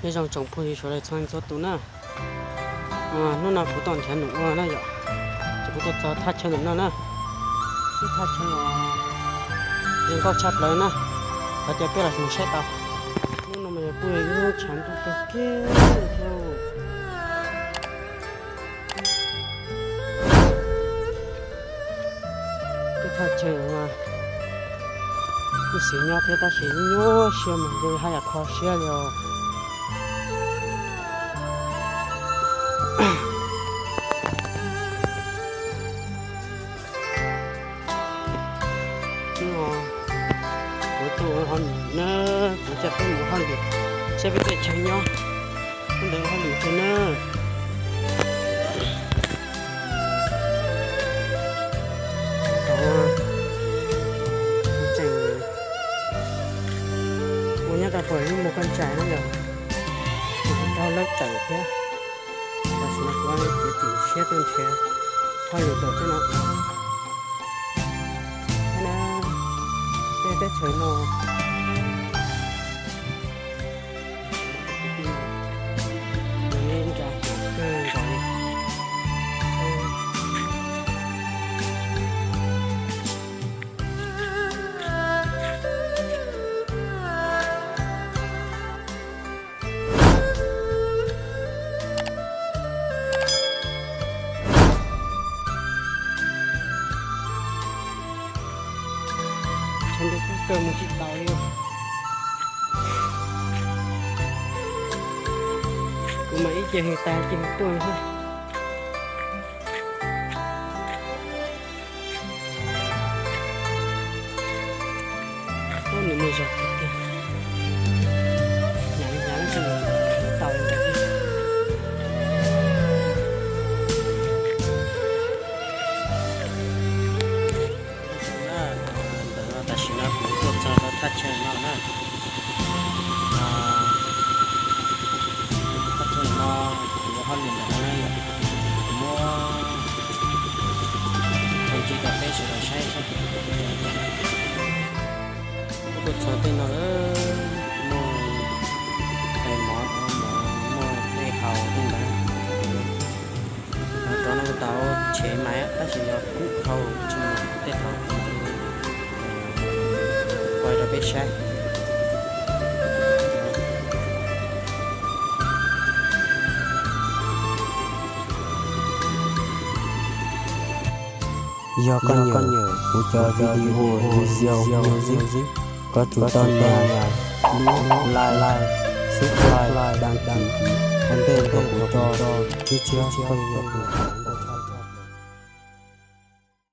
Nyob zoo tsoom phooj ywg sawv daws txhua leej txhua tus na. Hnub no kuv tuaj nrhiav num ua na yom, ces kuv tuaj txog thaj chaw ntawm no na. Ib thaj chaw uas zoo nkauj tshaj plaws na, qhov chaw peb los mus saib tau. Hnub no mas yog kuj yog ib hnub tshav ntuj kawg kiag thiab. Ib thaj chaw uas kuj xis nyob thiab tab sis nyuaj siab mas yog haj yam kho siab li os. Kuv tuaj ua hauj lwm na, kuv coj peb mus hauj lwm saib peb tej chaw nyob, peb ntawd hauj lwm tiag na. Tseem ua nyob rau pem lub Muas Koj Ntsais na yom, kuv raug lawb tawm thiab. Tam sim no kuv txiav txim siab tuaj nrhiav hauj lwm tom tej no. Tej teb chaws no nws nra kawg nkaus li. Tshav ntuj kub kawg mus tsis taus li. Kuv mas ib ce hws tas ce hws tuaj xwb. Ub, nws muaj zog tiag tiag. Hnyav li hnyav xwb, tau li ntawd thiab. Ntawm no tam sim no kuv tuaj txog rau thaj chaw no na. Thaj chaw no kuv ua hauj lwm ntawm no na yom. Kuv muab tso ntsib rau peb sawv daws saib saib. Kuv tuaj txog tej no lawm, muaj tais mov, muaj tej haus tej ntawd. Rov no tau chev mais tab sis yog kub dhau tsis muaj tej haus. Quay rau peb saib. Yog koj nyiam kuv cov video, video music, koj tsum tau nias lub like, subscribe, đăng ký, ua ntej kom kuv tso tshiab tshiab koj yuav pom.